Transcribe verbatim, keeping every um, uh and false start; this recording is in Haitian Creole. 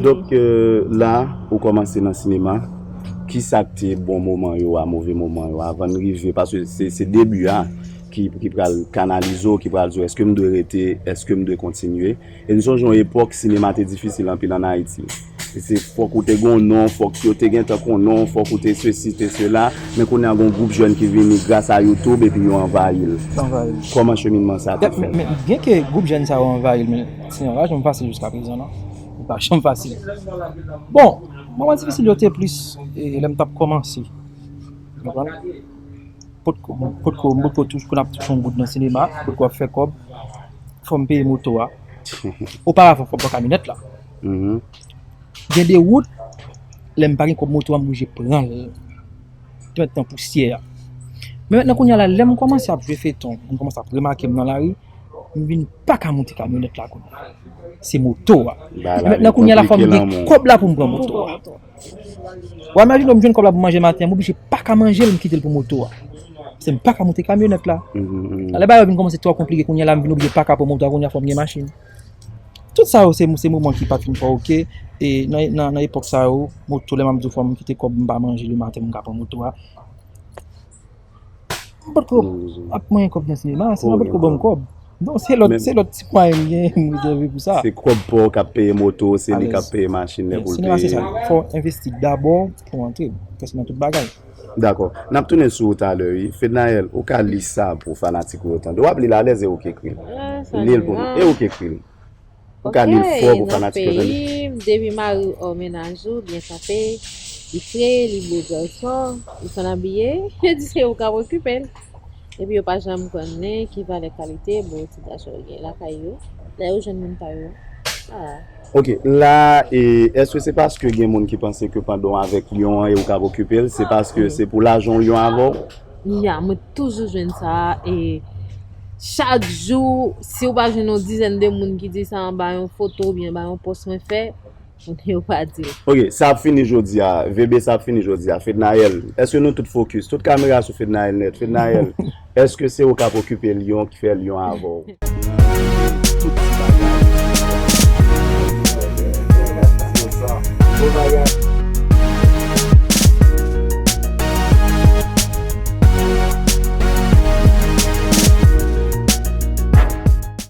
Donk, euh, la, ou kòmanse nan sinema. Ki sa k te bon moman yo a, move moman yo a, avan n rive, paske se, se debi a ki, ki pral kanalize w, ki pral di w, èske m dwe rete, èske m dwe kontinye? E n sonje yon epòk, sinema te difisil anpil ann Ayiti. E se fòk ou te gen yon non, fòk yo te gentan konnen w, fòk ou te sesi, te sela. Men kounye a, gen yon gwoup jèn ki vini gras a YouTube epi yo anvayi l. Anvayi l. Kòman cheminman sa te fèt? Men, men, byenke gwoup jèn sa yo anvayi l, men se yon pa janm fasil jiskaprezan, non. Li pa janm fasil. Bon, moman difisil yo te plis, e, lè m t ap kòmanse. Ou konprann? Potko, potko, potko touche, konn ap touche yon goud nan sinema, potko ap fè kòb, fò m peye moto a. Oparavan, fò m pran kamyonèt la. Mhm. Gen de wout, lè m pa gen kòb moto a, m oblije pran l. Te mèt nan pousyè a. Men mentnan kounye a la, lè m kòmanse ap jwe feyton, moun kòmanse ap remake m nan lari, m vin pa ka monte kamyonèt la kounye a. Se moto a. Bagay la vin konplike la. Men mentnan kounye a la, fò m gen kòb la pou m pran moto a. Ou imajine w, m jwenn kòb la pou manje maten an, m oblije pa ka manje l, m kite l pou moto a. Paske m pa ka monte kamyonèt la. Mhm, mhm. Alè bagay yo vin kòmanse twò konplike, kounye a la, m vin oblije pa ka pran moto a, kounye a fò m gen machin. Tout sa yo, se, se moman ki pa t fin twò oke. E nan, nan, nan epòk sa yo, moto, lè m ap di w fò m kite kòb m pa manje le maten pou m ka pran moto a. M potko ap manyen kòb nan sinema, sinema potko ban m kòb. Non, se lòt, se lòt ti mwayen m gen, m rezève pou sa. Se kòb pa w k ap peye moto, se li k ap peye machin lè pou l peye. Sinema se sa, fò w envesti dabò pou w antre, prèske nan tout bagay. Dakò. N ap tounen sou ou talè, wi. Fednaelle, ou ka li sa pou fanatik ou yo tande. W ap li l alèz, e ou k ekri l. Li l pou nou. E ou k ekri l. Ou ka li l fò pou fanatik yo tande. Nan peyi m, depi mari w ò mennaj ou, byen kanpe, li fre, li bo gason, li konn abiye, yo di se ou k ap okipe l. Epi yo pa janm konnen ki valè kalite bon ti gason yo gen lakay yo. Lè yo jwenn moun pa yo. Ah. Ok, la, e, èske se paske gen moun ki panse ke pandan w avèk lyon an e ou k ap okipe l, se paske se pou lajan w lyon avè w? Ya, mwen toujou jwenn sa, e chak jou, si w pa jwenn yon dizèn de moun ki di sa anba yon foto oubyen anba yon pòs mwen fè, moun yo pa di l. Ok, sa ap fini jodi a, V B sa ap fini jodi a. Fednaelle, èske nou tout fokis? Tout kamera sou Fednaelle nèt. Fednaelle, èske se ou k ap okipe lyon ki fè lyon avè w?